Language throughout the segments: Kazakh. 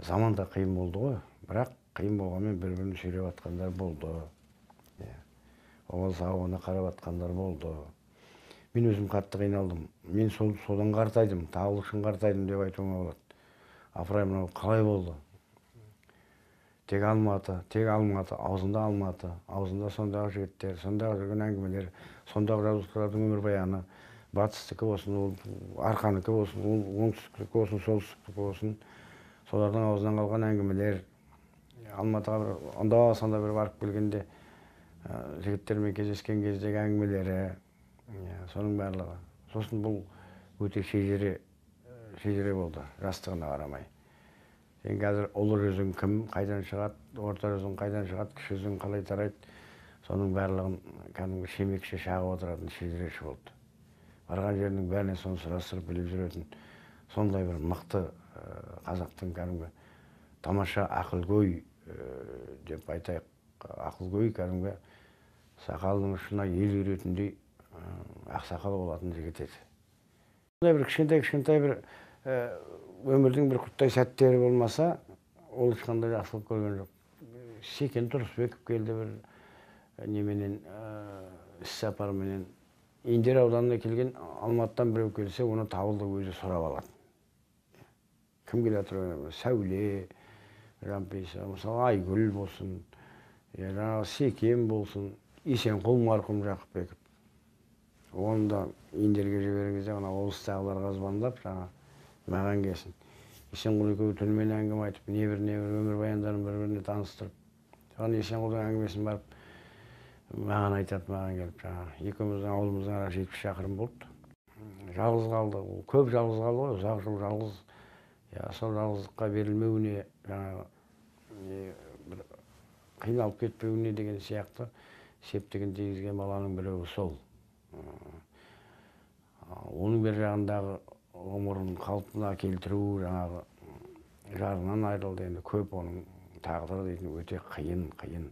Заман да қиын болды ғой, бірақ қиын болғанмен бір-бірін сүйреп атқандар болды. Оған сауығына қарап атқандар болды. Мен өзім қатты қиналдым. Мен содан қартайдым, Табылды үшін қартайдым деп айтуыма болады. Апырай, мынау қалай болды? Тек Алматы, тек Алматы, аузында Алматы, аузында сондағы жігіттер, сондағы жүрген әңгімелер, сондағы жазушылардың өмірбаяны, батыстікі болсын, ол арқанікі болсын, ол оңтүстіктікі болсын, солтүстіктікі болсын, солардың аузынан қалған әңгімелер. Алматыға бір анда санда бір барып келгенде жігіттермен кездескен кездегі әңгімелері, соның барлығы. Сосын бұл өте шежіре болды, жастығына қарамай. Сен қазір ұлы жүзің кім, қайдан шығады, орта жүзің қайдан шығады, кіші жүзің қалай тарайды, соның барлығын кәдімгі шемекше шағып отыратын шежіреші болды. Барған жерінің бәріне соны сұрастырып біліп жүретін сондай бір мықты қазақтың кәдімгі тамаша ақылгөй деп айтайық, ақылгөй кәдімгі сақалының ұшына ел үйретіндей ақсақал болатын жігіт еді. Сондай бір кішкентай бір өмірдің бір құттай сәттері болмаса, ол ешқандай жақсылық көрген жоқ. Секен Тұрысбеков келді бір неменен, іс-сапарменен. Индер ауданына келген Алматыдан біреу келсе, оны Табылды өзі сұрап алады. Кім келе жатыр? Сәуле, Жампейсова, мысалы Айгүл болсын, жаңағы Секен болсын, Есенқұл марқұм Жақыпбеков. Оны да Индерге жіберген кезде ана облыстағыларға звондап, жаңа маған келсін. Есенқұл екеуі түнімен әңгіме айтып, небір өмірбаяндарын бір-біріне таныстырып, соған Есенқұлдың әңгімесін барып маған айтады, маған келіп жаңағы екеуміздің ауылымыздың арасы 70 шақырым болды. Жалғыз қалды, ол көп жалғыз қалды ғой, ұзақ жыл жалғыз. Сол жалғыздыққа берілмеуіне, жаңағы бір қиналып кетпеуіне деген сияқты септігін тигізген баланың біреуі сол. Оның бер жағындағы ғұмырын қалпына келтіру, жаңағы жарынан айырылды, енді көп оның тағдыры дейтін өте қиын.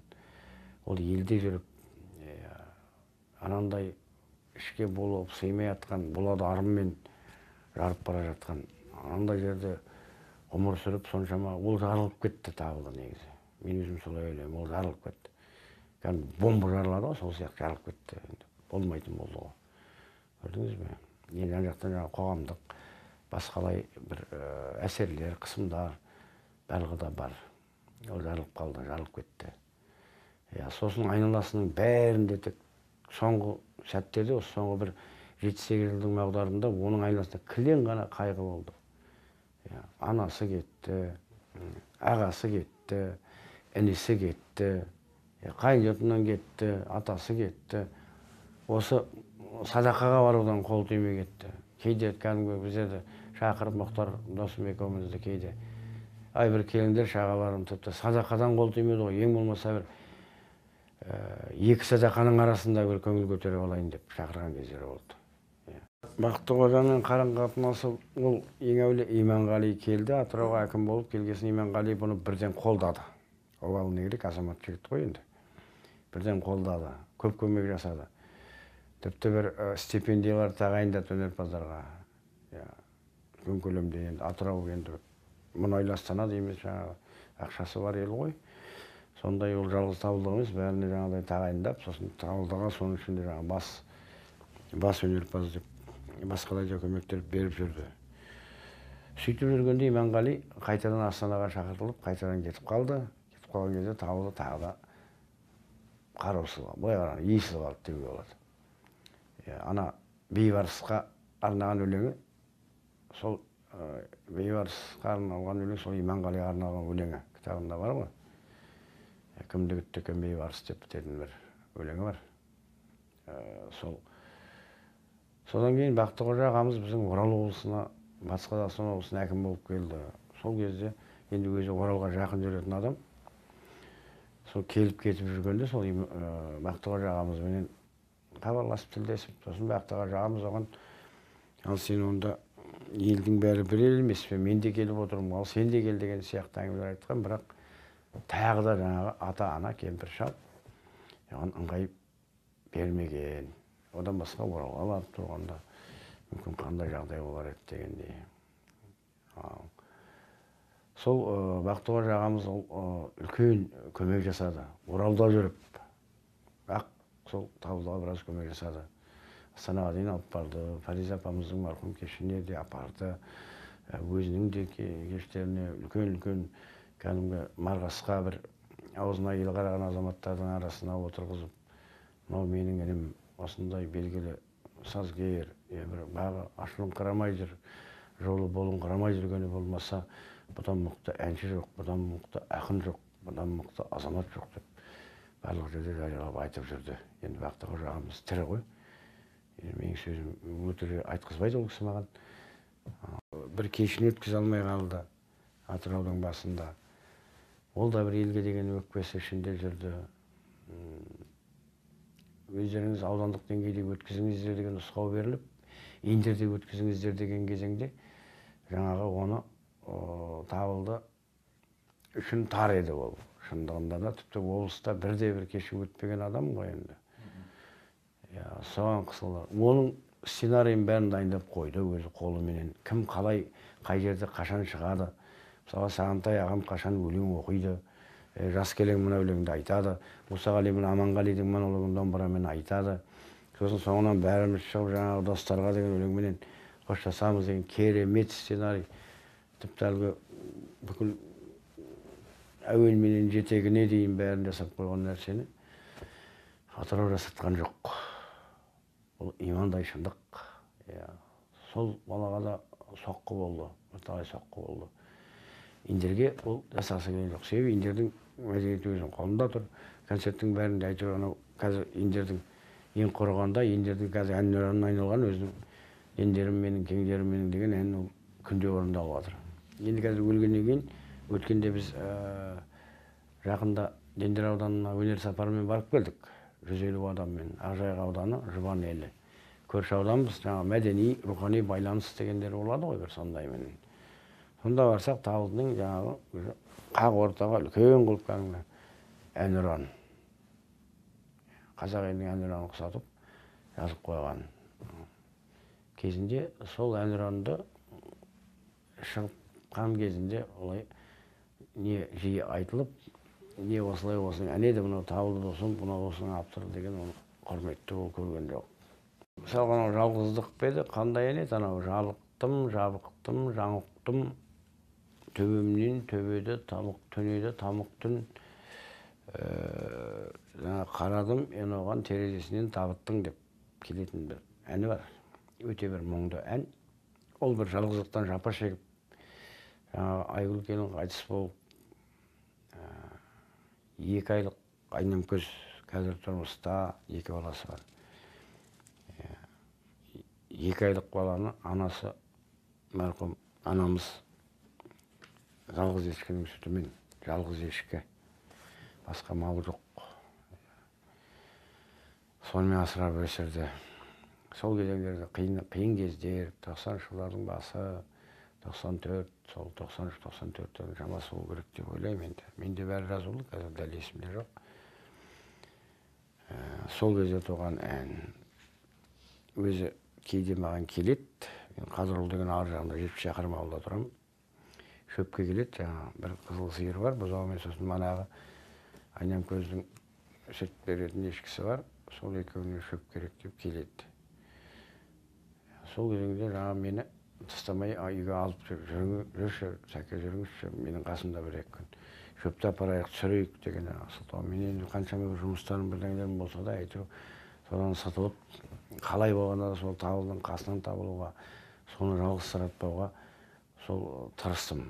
Ол елде жүріп, анандай ішке болып сыймай жатқан, болады арыммен жарып бара жатқан, анандай жерде ғұмыр сүріп соншама, ол жарылып кетті Табылды негізі. Мен өзім солай ойлаймын, ол жарылып кетті. Кәдімгі бомба жарылады ғой, сол сияқты жарылып кетті. Енді болмайтын болды ғой. Көрдіңіз бе? Енді жан жақтан жаңағы қоғамдық басқалай бір әсерлер, қысымдар барлығы да бар. Ол жарылып қалды, жарылып кетті. Сосын айналасының бәрінде тек соңғы сәттерде, осы соңғы бір 7-8 жылдың мағдарында оның айналасында кілең ғана қайғы болды. Анасы кетті, ағасы кетті, інісі кетті, қайын жұртынан кетті, атасы кетті. Осы садақаға барудан қол тимей кетті. Кейде кәдімгі біздерді шақырып, Мұхтар досым екеумізді кейде, ай бір келіңдер шағаларым, тіпті садақадан қол тимеді ғой, ең болмаса бір екі садақаның арасында бір көңіл көтеріп алайын деп шақырған кездері болды. Бақтықожамен қарым-қатынасы, ол ең әуелі Иманғали келді, Атырауға әкім болып келгесін Иманғали бұны бірден қолдады. Обалы не керек, азамат жігіт қой енді. Бірден қолдады, көп көмек жасады. Тіпті бір стипендиялар тағайындады өнерпаздарға. Үлкен көлемде енді Атырау енді мұнайлы астана дейміз, жаңағы ақшасы бар ел ғой. Сондай ол жалғыз Табылды емес, бәріне жаңағыдай тағайындап, сосын Табылдыға соның ішінде жаңағы бас өнерпаз деп басқалай да көмектер беріп жүрді. Сөйтіп жүргенде Иманғали қайтадан Астанаға шақыртылып, қайтадан кетіп қалды. Кетіп қалған кезде Табылды тағы да қараусыз, былай қарағанда иесіз қалды деуге болады. Ана Бейбарысқа арнаған өлеңі, сол Бейбарысқа арналған өлең, сол Иманғалиға арналған өлеңі кітабында бар ғой. Кімді күтті екен Бейбарыс деп бітетін бір өлеңі бар. Сол содан кейін Бақтықожа ағамыз біздің Орал облысына, Батыс Қазақстан облысына әкім болып келді. Сол кезде енді өзі Оралға жақын жүретін адам. Сол келіп кетіп жүргенде сол Бақтықожа ағамызбенен хабарласып, тілдесіп, сосын Бақтықожа ағамыз оған, ал сен онда елдің бәрі бір ел емес пе, мен де келіп отырмын, ал сен де кел деген сияқты әңгімелер айтқан, бірақ тағы да жаңағы ата-ана, кемпір шал оған ыңғай бермеген. Одан басқа Оралға барып тұрғанда мүмкін қандай жағдай болар еді дегендей. Сол Бақтықожа ағамыз ол үлкен көмек жасады. Оралда жүріп, ақ сол Табылдыға біраз көмек жасады. Астанаға дейін алып барды. Фариза апамыздың марқұм кешіне де апарды. Өзінің де кештеріне үлкен-үлкен кәдімгі марғасқа бір аузына ел қараған азаматтардың арасына отырғызып, мынау менің інім осындай белгілі сазгер, бір бағы ашылыңқырамай жүр, жолы болыңқырамай жүргені болмаса, бұдан мықты әнші жоқ, бұдан мықты ақын жоқ, бұдан мықты азамат жоқ деп барлық жерде жариялап айтып жүрді. Енді Бақтықожа ағамыз тірі ғой. Енді менің сөзім өтірік айтқызбайды ол кісі маған. Бір кешін өткізе алмай қалды Атыраудың басында. Ол да бір елге деген өкпесі ішінде жүрді. Өздеріңіз аудандық деңгейде өткізіңіздер деген нұсқау беріліп, Индерде өткізіңіздер деген кезеңде жаңағы оны Табылды үшін тар еді ол. Шындығында да тіпті облыста бірде-бір кеші өтпеген адам ғой енді. Соған қысылды. Оның сценарийін бәрін дайындап қойды өзі қолыменен. Кім қалай, қай жерде қашан шығады. Мысалы, Сағынтай ағам қашан өлең оқиды. Жас келең мына өлеңді айтады. Мұсағали мен Аманғалидың монологын домбырамен айтады. Сосын соңынан бәріміз шығып жаңағы достарға деген өлеңменен қоштасамыз деген керемет сценарий. Тіпті әлгі бүкіл әуелменен жетегіне дейін бәрін жасап қойған нәрсені Атырау жасатқан жоқ. Бұл имандай шындық. Сол балаға да соққы болды, бірталай соққы болды. Индерге ол жасағысы келген жоқ. Себебі Индердің мәдениеті өзінің қолында тұр. Концерттің бәрінде әйтеуір анау қазір Индердің ең құрығанда Индердің қазір әнұранына айналған өзінің Дендерім менің, кеңдерім менің деген ән ол күнде орындалып жатыр. Енді қазір өлгеннен кейін өткенде біз жақында Дендер ауданына өнер сапарымен барып келдік. 150 адаммен. Ақжайық ауданы, Жұбан елі. Көрші ауданбыз, жаңа мәдени, рухани байланыс дегендер болады ғой бір сондаймен. Сонда барсақ Табылдының жаңағы қақ ортаға үлкен қылып кәдімгі әнұран. Қазақ елінің әнұранын ұқсатып жазып қойған. Кезінде сол әнұранды шыққан кезінде олай не жиі айтылып, не осылай осының әне де мынау Табылды досым, мынау осының авторы деген оны құрметті ол көрген жоқ. Мысалға анау жалғыздық па еді, қандай ән еді анау жалықтым, жабықтым, жаңықтым, төбемнен төбеді, тамық түн еді, тамық түн, жаңа қарадым, мен оған терезесінен табыттың деп келетін бір әні бар. Өте бір мұңды ән. Ол бір жалғыздықтан жапа шегіп, жаңағы Айгүл келін қайтыс болып, 2 айлық Айнамкөз қазір тұрмыста, 2 баласы бар. 2 айлық баланы анасы марқұм анамыз жалғыз ешкінің сүтімен, жалғыз ешкі, басқа мал жоқ. Сонымен асырап өсірді. Сол кезеңдерде қиын кездер, 90-шы жылдардың басы, 94, сол 93-94-тің шамасы болу керек деп ойлаймын енді. Менде бәрі жазулы, қазір дәл есімде жоқ. Сол кезде туған ән. Өзі кейде маған келеді. Мен Қазырұл деген ар жағында 70 шақырым ауылда тұрамын. Шөпке келеді, жаңағы бір қызыл сиыр бар, бұзаумен сосын манағы Айнамкөздің сүт беретін ешкісі бар, сол екеуіне шөп керек деп келеді. Сол кезеңде жаңағы мені тастамай үйге алып жүрші, Сәке жүріңізші, менің қасымда бір-екі күн. Шөпті апарайық, түсірейік деген сылтау. Мен енді қаншама жұмыстарым, бірдеңелерім болса да, әйтеуір содан сытылып, қалай болғанда да сол Табылдың қасынан табылуға, соны жалғызсыратпауға сол тырыстым.